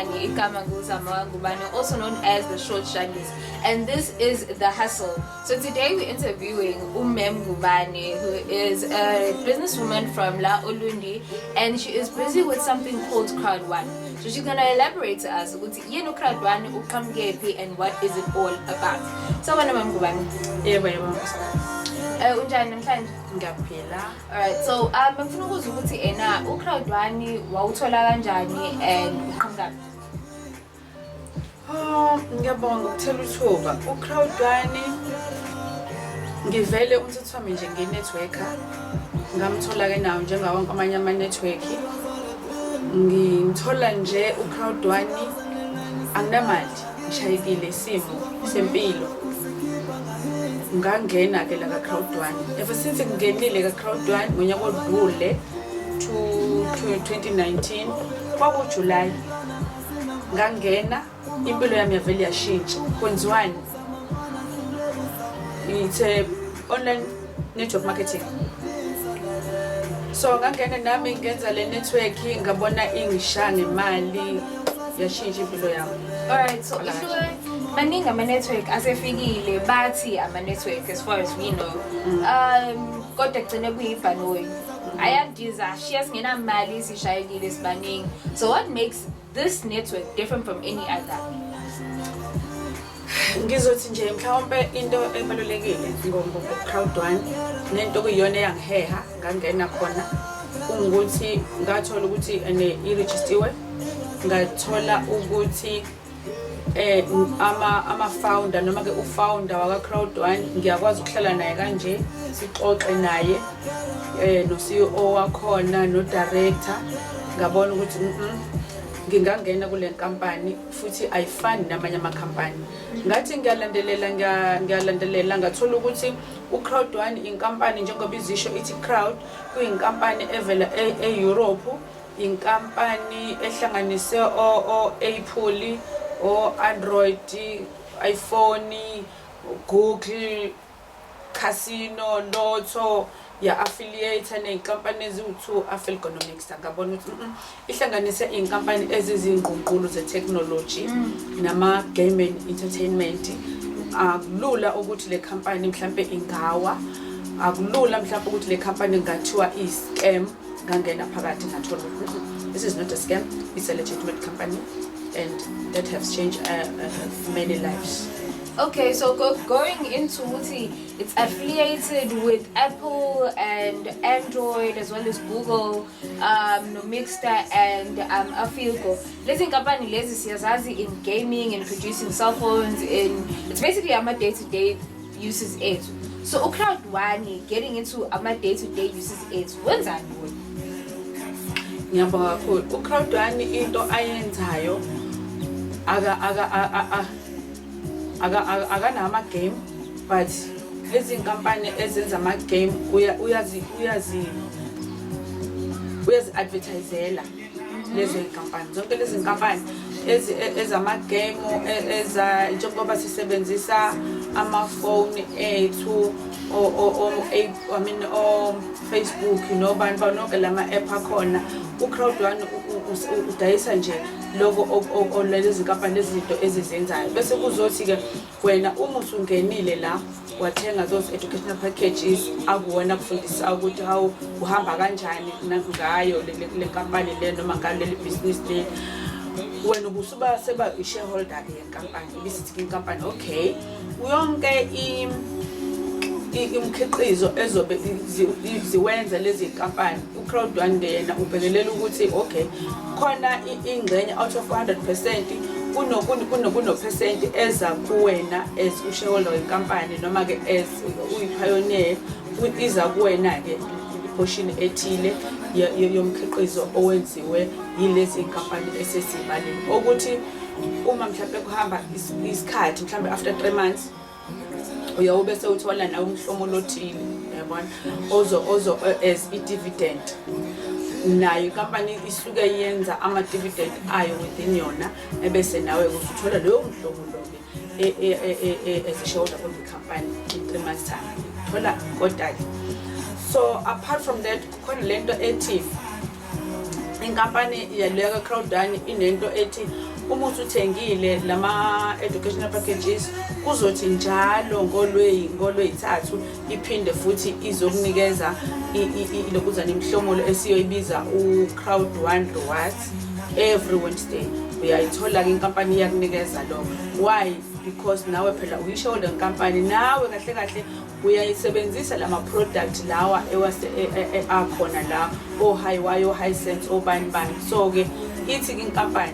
Sanibonani, igama nguZama Ngubane, also known as the Short Shandies, and this is The Hustle. So today we're interviewing uMem Ngubane, who is a businesswoman from La Ulundi, and she is busy with something called Crowd One. So she's gonna elaborate to us ukuthi yini Crowd One, uqhamukephi, and what is it all about. Sawubona, Mem Ngubane. Yebo, msakazi. Unjani namhlanje? Ngiyaphila. Alright, so ngifuna ukuzwa ukuthi ena uCrowd One wawuthola kanjani and uqhamukaphi? Oh, ngiyabonga ngokuthola ithuba. UCrowd One, ngivele umthetho wami nje ngi-networker. Ngamthola ke nawo njengawo wonke amanye ama-network. Ngimthola nje uCrowd One anginamali, ngishayekile isimo sempilo. Ngangena ke la ka-Crowd One. Ever since ngingenile ka-Crowd One ngonyaka odlule to 2019 kwakuJuly, ngangena, impilo yami yavele yashintsha. Kwenziwani? It's a online network marketing. So ngangena nami ngenza le network, ngabona ingisha ngemali, yashintsha impilo yami. Alright, so Wala. Ihluke, maningi ama-network asefikile, bathi ama-network as far as we know. Kodwa kugcine kuyibhanoyi. Ayandiza, shiya singenamali, sishayekile sibaningi. So what makes this network different from any other? Ngizothi nje mhlawumbe into ebalulekile ngo-Crowd One nento kuyiyona eyangiheha ngangena khona kungukuthi ngathola ukuthi ene irejistiwe, ngathola ukuthi ama founder noma ke ufounder waka Crowd One ngiyakwazi ukuhlala naye kanje, sixoxe naye no CEO wakhona no director. Ngabona ukuthi ngingangena kule nkampani futhi ayifani namanye amakhampani. Ngathi ngiyalandelela, ngiyalandelela, ngathola ukuthi uCrowd One inkampani, njengoba izisho ithi crowd, kuyinkampani evela e-Europe, inkampani ehlanganise o-Apple, o-Android, iPhone, Google, casino, lotto, ya-affiliate ney'nkampani eziwu-two, Affilgonomics. Ngabona ukuthi ihlanganise iy'nkampani ezizingqungqulu ze-technology nama-game and entertainment. Akulula ukuthi le khampani mhlampe ingawa, akulula mhlampe ukuthi le khampani ngathiwa iyi-scam. Ngangena phakathi, ngathola ukuthi this is not a scam, it's a legitimate company and that has changed many lives. Okay, so going into ukuthi it's affiliated with Apple and Android as well as Google, no Mixter and Affilgo. Lezi nkampani lezi siyazazi in gaming and producing cell phones, in it's basically ama day-to-day uses ethu. So uCrowd One getting into ama day-to-day uses ethu, wenzani wena? Ngiyabonga kakhulu. UCrowd One into ayenzayo aka aka a- a- akanawo ama-game, but lezi nkampani ezenza ama-game uyazi-advertisela lezo y'nkampani zonke. Lezi nkampani ezama-game, eza njengoba sisebenzisa amafoni ethu, I mean, o-Facebook nobani bonke lama-app akhona, u-Crowd One udayisa nje loko lezi nkampani, lezi zinto ezizenzayo. Bese kuzothi-ke wena uma usungenile la, wathenga those educational packages akuwona kufundisa ukuthi hawu, uhamba kanjani ngayo le nkampani le noma ngalo leli bhizinisi leli, wena ubusuba seba i-shareholder-ke yenkampani. Ibisithi inkampani, okay, yonke imikhiqizo ezobe ziwenza lezi nkampani, uCrowd One yena ubhekelela ukuthi okay, khona ingxenye out of 100% kuno percent eza kuwena as ushareholder wenkampani noma ke as uyi-pioneer, iza kuwena-ke iportion ethile yomkhiqizo owenziwe yilezi nkampani esesibalile. Ukuthi uma mhlawumbe kuhamba isikhathi, mhlawumbe after 3 months, uyawube sewuthola nawe umhlomulo othile, uyabona, ozo as i-dividend. Nayo inkampani isuke yenza ama-dividend ayo within yona, ebese nawe usuthola leyo mhlomulo-ke as a shareholder of the company in 3 months time, thola kodwa-ke. So apart from that, kukhona lento ethi Inkampani yaleka Crowd One inento ethi uma usuthengile lama educational packages, kuzothi njalo ngolweyithathu iphinde futhi izokunikeza lokuzana imihlomulo esiyoyibiza u-Crowd One Rewards. Every Wednesday uyayithola-ke, inkampani iyakunikeza lokho. Why? Because nawe phela uyishareholder nkampani, nawe kahle kahle uyayisebenzisa lama-product lawa akhona la, o-Highwire, o-Hisense, obani bani. So-ke ithi-ke inkampani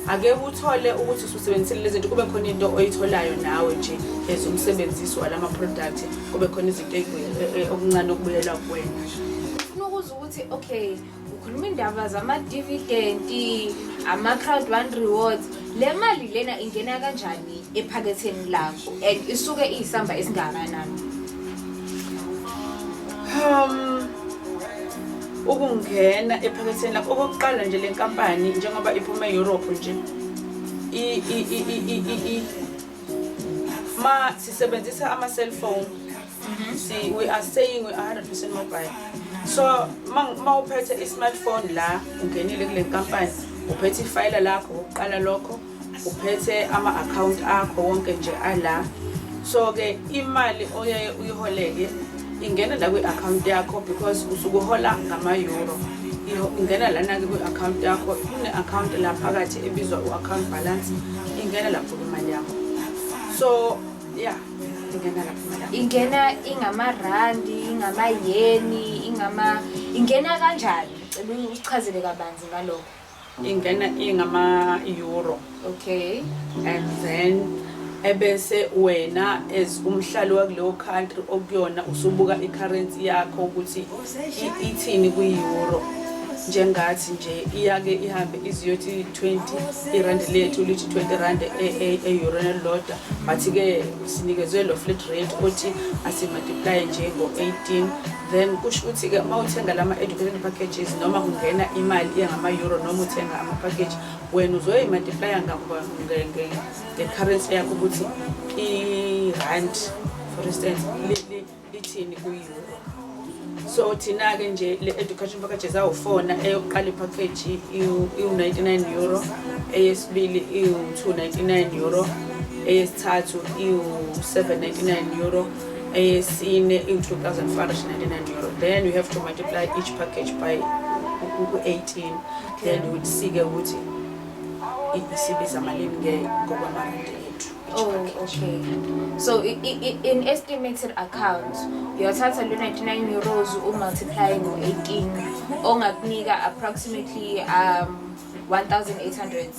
ake uthole ukuthi ususebenzisile lezi zinto, kube khona into oyitholayo nawe nje as umsebenzisi walama-product, kube khona izinto okuncane okubuyela kuwena. Ufuna ukuzwa ukuthi, okay, ukhuluma indaba zama-dividend, ama-Crowd One rewards, le mali lena ingena kanjani ephaketheni lakho and isuke iyisamba esingakanani? Ukungena ephaketheni lakho, okokuqala nje, le nkampani njengoba iphuma e-Europe nje, ma sisebenzisa ama-cellphone, see, we are saying we are 100% mobile. So ma uphethe i-smartphone la, ungenile kule nkampani, uphethe ifayela lakho okokuqala lokho, uphethe ama-account akho wonke nje ala. So-ke imali oyaye uyiholeke ingena la kwi-account yakho, because usuke uhola ngama-euro. Ingena lana-ke kwi-account yakho, kune-account la phakathi ebizwa u-account balance, ingena lapho kwimali yakho. So yeah, ingena lapho imali yakho. Ingena ingamarandi, ingamayeni, ingena kanjani? Cela usichazele kabanzi ngalokho. Ingena ingama-euro. And then ebese wena as umhlali wakuleyo country okuyona usubuka i-currency yakho ukuthi ithini kwi-euro. Njengathi nje iyake ihambe iziyothi 20, irandi lethu lithi 20 rand e-euro elilodwa, but-ke sinikezwe lo flat rate othi asimultiply nje ngo-18. Then kusho ukuthi-ke uma uthenga lama-education packages, noma kungena imali iya ngama-euro, noma uthenga ama-package, wena uzoyimultiplya nge-currency yakho ukuthi i-rand, for instance, lithini kwi-euro. So thina-ke nje le education packages awu-four, eyokuqala ipackage iwu-€99, eyesibili iwu-€299, eyesithathu iwu-€799, eyesine iwu-€2,599. Then you have to multiply each package by u-18, then you would see-ke ukuthi isibiza malini-ke ngokwamarandi ethu each Oh, package. Okay. So in estimated account, uyathatha lo €99 umultiply ngo-18, ongakunika approximately 1800.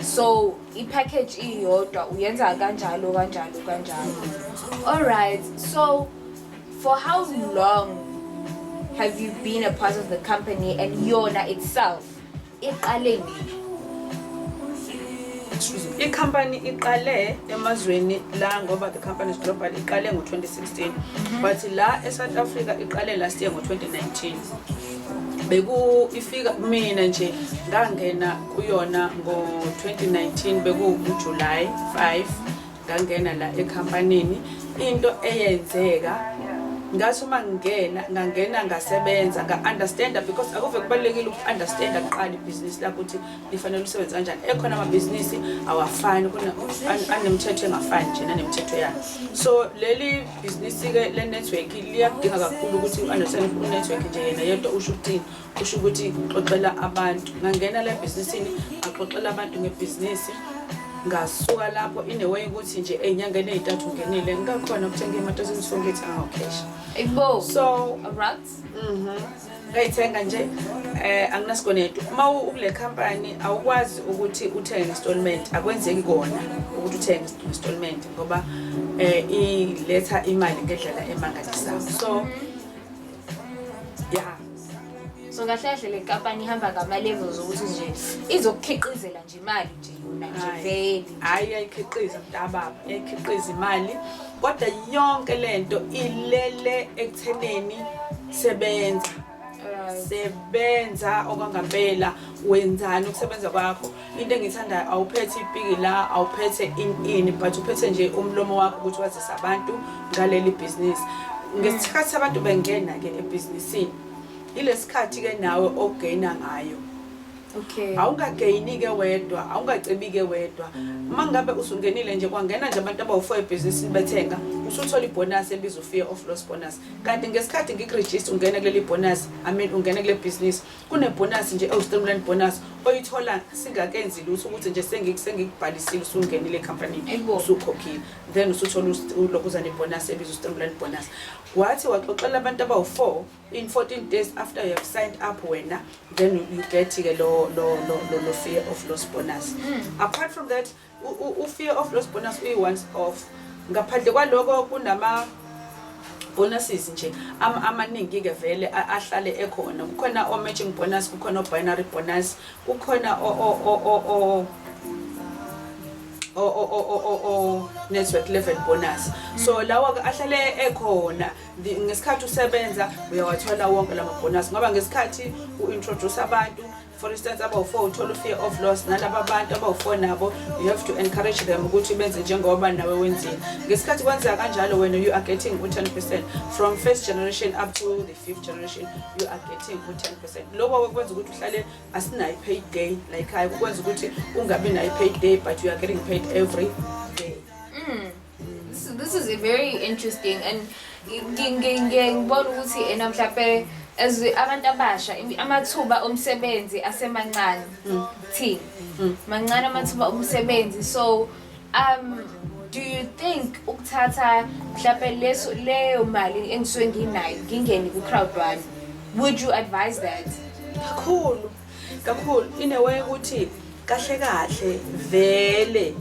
So i-package iyodwa uyenza kanjalo kanjalo kanjalo. All right. So for how long have you been a part of the company, and yona itself iqale nini? Excuse me. Ikhampani iqale emazweni la, ngoba the company is global, iqale ngo-2016, but la e-South Africa iqale last year ngo-2019. Beku ifika mina nje ngangena kuyona ngo-2019, beku-July 5 ngangena la ekhampanini. Into eyenzeka, ngathi uma ngingena, ngangena ngasebenza, nga-understanda, because akuve kubalulekile uku-understanda kuqala ibhizinisi lakho ukuthi lifanele usebenze kanjani. Ekhona amabhizinisi awafani, anemithetho engafani nje nanemithetho yayo. So leli bhizinisi-ke le-network liyakudinga kakhulu ukuthi u-understand u-network nje yena yedwa usho ukuthini, kusho ukuthi uxoxela abantu. Ngangena la ebhizinisini, ngaxoxela abantu ngebhizinisi, ngasuka lapho in a way ukuthi nje ey'nyangeni ey'ntathu ngenile, ngakhona ukuthenga iy'moto ezingu-two, ngiyithenga ngo-cash. Ibo. So Alright. Ngayithenga nje, anginasikweletu. Uma ukule company awukwazi ukuthi uthenge installment, akwenzeki kona ukuthi uthenge installment, ngoba iletha imali ngendlela emangalisayo. So yeah. So kahle kahle le nkampani ihamba ngama-levels ukuthi nje izokukhiqizela nje imali nje yona nje Hhayi. vele. Hhayi, iyayikhiqiza mntababa, iyayikhiqiza imali, kodwa yonke lento ilele ekutheneni sebenza. Sebenza okwangampela, wenzani ukusebenza kwakho. Into engiyithandayo, awuphethe ipiki la, awuphethe in in but uphethe nje umlomo wakho ukuthi wazise abantu ngaleli bhizinisi. Ngesikhathi abantu bengena-ke ebhizinisini, ilesikhathi-ke nawe ogena ngayo. Awungageyini-ke wedwa, awungacebi-ke wedwa. Uma ngabe usungenile nje, kwangena nje abantu abawu-4 ebhizinisini bethenga, usuthola ibhonasi ebizwa fear of loss bonus. Kanti ngesikhathi ngikurejista ungene kuleli bonus, I mean, ungene kule bhizinisi, kunebhonasi nje ewu-streamline bonus oyithola singakenzi lutho, ukuthi nje sengikubhalisile, usungenile ekhampanini, usukhokhile, then usuthola ulokhuzana ibhonasi ebizwa streamline bonus. Wathi waxoxela abantu abawu-4 in 14 days after you have signed up wena, then you get-ke lo fear of loss bonus. Apart from that, u-fear of loss bonus uyi-once off. Ngaphandle kwaloko kunama bonuses nje amaningi-ke vele ahlale ekhona. Kukhona o-matching bonus, kukhona o-binary bonus, kukhona o network level bonus. So lawa ke ahlale ekhona. Ngesikhathi usebenza uyawathola wonke lama bonus, ngoba ngesikhathi u-introduce abantu, for instance abawu-4, uthola u-fear of loss. Nalaba abantu abawu-4 nabo you have to encourage them ukuthi benze njengoba nawe wenzile. Ngesikhathi kwenzeka kanjalo, wena you are getting u-10% from first generation up to the fifth generation, you are getting u-10%. Lokho kwenza ukuthi uhlale, asinayo i-pay day la ekhaya, kukwenza ukuthi ungabi nayo i-pay day, but you are getting paid every day. This is very interesting and ngibona ukuthi ena mhlawumbe as abantu abasha amathuba omsebenzi asemancane, thina mancane amathuba omsebenzi. So do you think ukuthatha mhlawumbe leso leyo mali engisuke nginayo ngingene ku-Crowd One, would you advise that? Kakhulu kakhulu, in a way ukuthi kahle kahle vele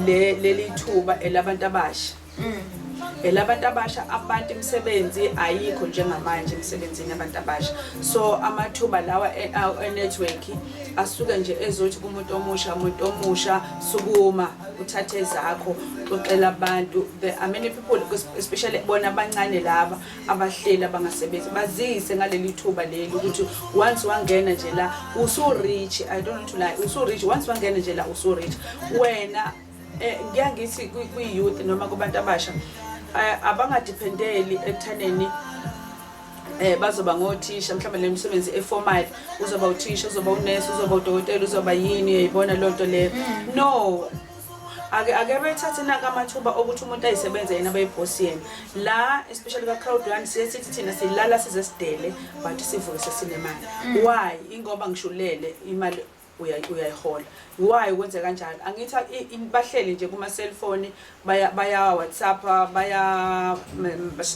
le leli thuba elabantu abasha, elabantu abasha. Abantu imisebenzi ayikho njengamanje emsebenzini abantu abasha, so amathuba lawa e-network asuke nje ezothi kumuntu omusha, umuntu omusha, sukuma uthathe zakho, xoxela abantu. There are many people, especially bona abancane laba abahleli abangasebenzi, bazise ngaleli thuba leli ukuthi once wangena nje la usu-rich. I don't want to lie, usu-rich. Once wangena nje la usu-rich wena. Ngiyangithi kwi-youth noma kubantu abasha, abangadependeli ekuthaneni bazoba ngothisha, mhlawumbe le misebenzi eformal, uzoba uthisha, uzoba unesi, uzoba udokotela, uzoba yini, uyayibona loo nto leyo. No, ake bethathe naka amathuba okuthi umuntu ayisebenze yena, abayibhosi yena la, especially ka-Crowd One. Siye sithi thina silala size sidele, but sivuke sesinemali. Why? Ingoba ngisho ulele imali uyayihola. Why kwenze kanjalo? Angithi bahleli nje kuma-cellphone, baya WhatsApp, baya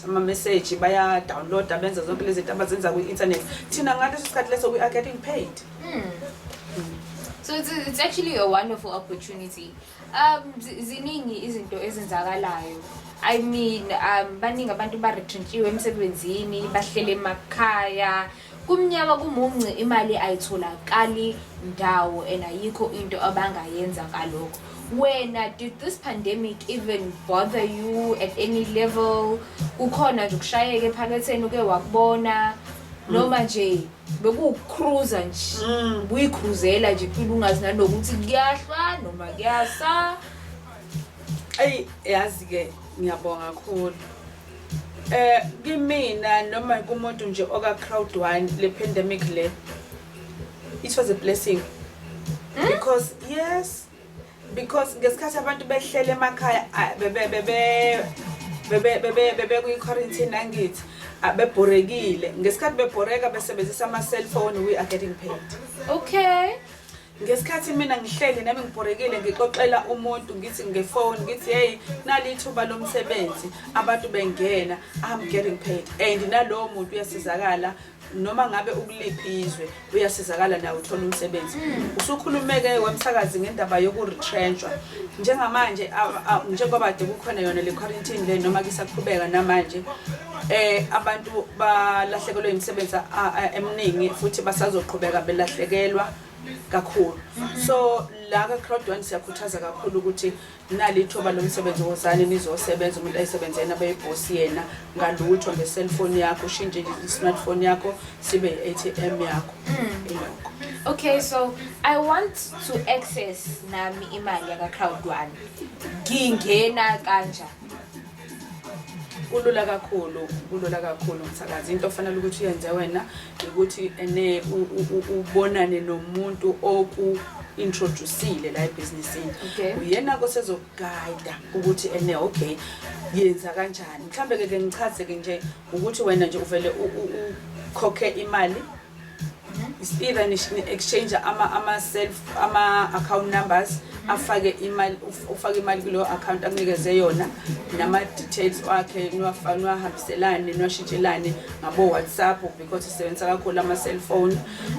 ama-message, baya downloada, benza zonke lezi zinto abazenza kwi-internet. Thina ngaleso sikhathi leso we are getting paid. So it's actually a wonderful opportunity. Ziningi izinto ezenzakalayo. I mean, baningi abantu baretrenchiwe emsebenzini, bahlele emakhaya. Kumnyama kumunci, imali ayitholakali ndawo and ayikho into abangayenza ngalokho. Wena, did this pandemic even bother you at any level? Kukhona nje ukushayeka ephaketheni uke wakubona, noma nje bekuwucruisa nje, buyicruisela nje impilo, ungazi nanokuthi kuyahlwa noma kuyasa? Eyi, yazi-ke, ngiyabonga kakhulu. Kimina noma kumuntu nje oka Crowd One, le pandemic le, it was a blessing. Because yes, because ngesikhathi abantu behlele emakhaya, bebe kwi quarantine, angithi bebhorekile. Ngesikhathi bebhoreka besebenzisa ama cellphone, we are getting paid. Ngesikhathi mina ngihleli nami ngibhorekile, ngixoxela umuntu ngithi ngefoni, ngithi, "Hey, nali ithuba lomsebenzi," abantu bengena, I'm getting paid, and nalowo muntu uyasizakala. Noma ngabe ukuliphi izwe, uyasizakala nawe, uthola umsebenzi. Usukhulumeke wemsakazi ngendaba yokuretrenchwa. Njengamanje njengoba kade kukhona yona le quarantine le, noma kisaqhubeka namanje, abantu balahlekelwe imisebenzi eminingi, futhi basazoqhubeka belahlekelwa kakhulu. So la ka Crowd One siyakhuthaza kakhulu ukuthi nali ithuba lomsebenzi, wozani nizosebenza. Umuntu ayisebenzena abayibhosi yena ngalutho, nge-cellphone yakho, ushintshe nje i-smartphone yakho sibe i-ATM yakho, ilokho. Okay, so I want to access nami imali yaka Crowd One. Ngingena kanjani? Kulula kakhulu, kulula kakhulu, msakazi. Into ofanele ukuthi uyenze wena ukuthi ene ubonane nomuntu oku-introducile la ebhizinisini. Uyena kosezoku-guide ukuthi ene okay, yenza kanjani. Mhlambe ke ngichaze ke nje ukuthi wena nje uvele ukhokhe imali. It's either ni-exchange ama self ama account numbers, afake imali, ufake imali kuleyo account akunikeze yona nama details wakhe, niwahambiselane, niwashintshelane ngabo WhatsApp, because sisebenzisa kakhulu ama cellphone.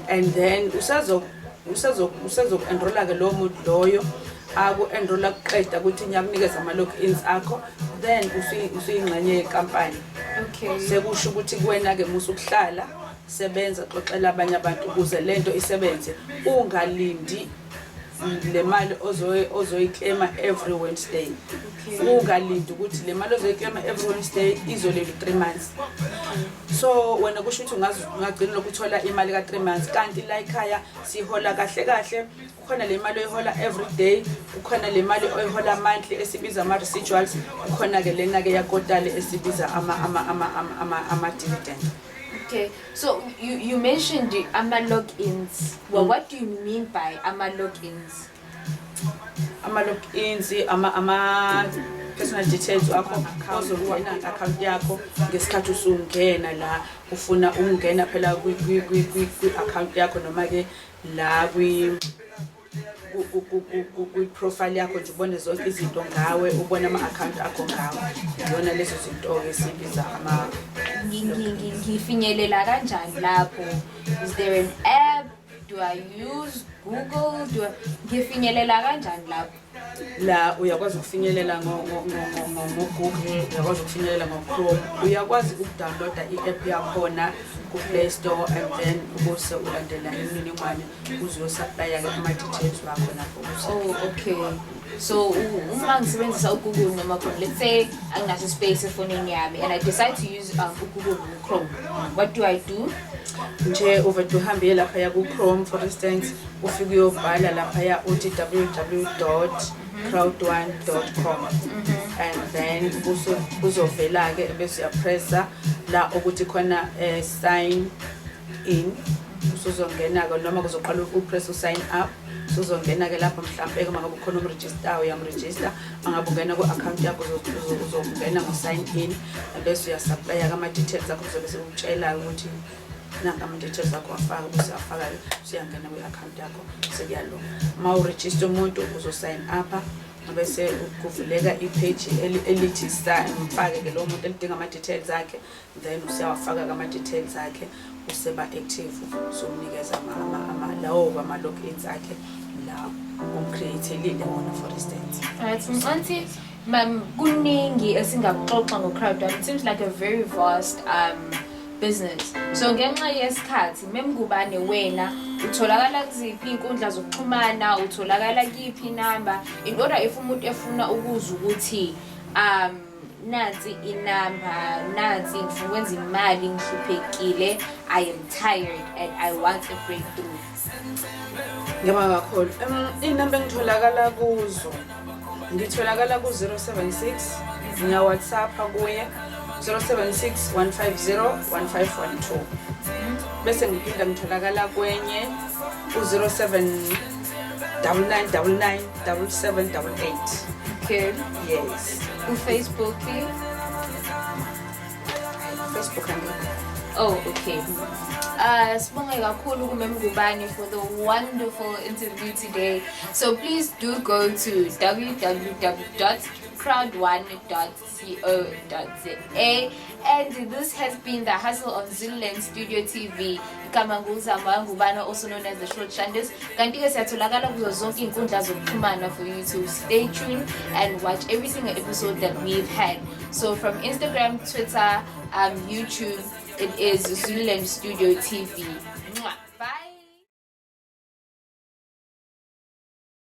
And then usazo enrolla ke lowo muntu loyo, aku-enrolla kuqeda ukuthi ngiyakunikeza ama-logins akho, then usuyingxenye yenkampani. Sekusho ukuthi kuwena-ke musa ukuhlala, sebenza, xoxela abanye abantu ukuze lento isebenze. Ungalindi le mali ozoyi-claima every Wednesday. Ungalindi ukuthi le mali ozoyi-claima every Wednesday izolinda 3 months. So wena kusho ukuthi ungagcina lokhu uthola imali ka-3 months, kanti la ekhaya sihola kahle kahle. Kukhona le mali oyihola every day, kukhona le mali oyihola monthly esibiza ama-residuals, kukhona-ke lena-ke ya-quarterly esibiza ama-dividend. Okay, so you mentioned the ama logins. Well, what do you mean by ama logins? Ama-logins, ama personal details wakho ozongena account yakho ngesikhathi usungena la ufuna ukungena phela kwi-account yakho, noma-ke la kwi-profile yakho nje, ubone zonke izinto ngawe, ubone ama-account akho ngawe. Iyona lezo zinto-ke esibiza ama Ngifinyelela kanjani lapho? Is there an app? Do I use Google? Do I, ngifinyelela kanjani lapho? La uyakwazi ukufinyelela ngo-Google, uyakwazi ukufinyelela ngo-Chrome, uyakwazi ukudownloada i-app yakhona ku-Play Store, and then ubuse ulandela imininingwane uze uyo-supplya-ke ama-details wakho lapho. Oh, okay. So uma ngisebenzisa uGoogle noma Chrome, let's say anginaso space efonini yami and I decide to use uGoogle noma Chrome. What do I do? Nje uvede uhambe laphaya ku-Chrome, for instance, ufike uyobhala laphaya uthi www.crowd1.com, and then kuzovela-ke, bese uyapressa la ukuthi khona sign in. Usuzongena-ke, noma kuzoqala upress u-sign up, usuzongena-ke lapho. Mhlampe-ke uma ngabe ukhona umregister, uyamregister. Uma ngabe ungena ku-akhawunti yakho, uzongena ngo-sign in, bese uyasupplya-ke ama-details akho. Kuzobe sekukutshela ukuthi nanka ama-details akho, wafaka, bese uyafaka-ke, usuyangena kwi-akhawunti yakho, sekuyalunga. Uma urejista umuntu, uzosign up, bese kuvuleka ipage elithi mfake-ke lowo muntu, elidinga ama-details akhe, then usuyawafaka-ke ama-details akhe, useba active, usumnikeza lawo ama-logins akhe la umcreatelile wona, for instance. Alright, Auntie, ma'am, kuningi esingakuxoxa ngo-crowd. It seems like a very vast business. So ngenxa yesikhathi, Mem Ngubane, wena utholakala kuziphi iy'nkundla zokuxhumana, utholakala kuyiphi inamba, in order if umuntu efuna ukuzwa ukuthi nansi inamba, nansi, ngifuna ukwenza imali, ngihluphekile, I am tired and I want a breakthrough? Ngiyabonga kakhulu. Iy'namba engitholakala kuzo, ngitholakala ku-076, ngiya-WhatsApp kuye, 076 150 1512, bese ngiphinda ngitholakala kwenye u-07 99 99 7788. Yes. Ku-Facebook? Facebook angikho. Oh, okay. Sibonge kakhulu kuMem Ngubane for the wonderful interview today. So please do go to www.crowd1.co.za, and this has been The Hustle on Zululand Studio TV. Igama nguZama Ngubane, also known as the Short Shanders. Kanti ke siyatholakala kuzo zonke iy'nkundla zokuxhumana for you to stay tuned and watch every single episode that we've had. So from Instagram, Twitter, YouTube, it is Zululand Studio TV.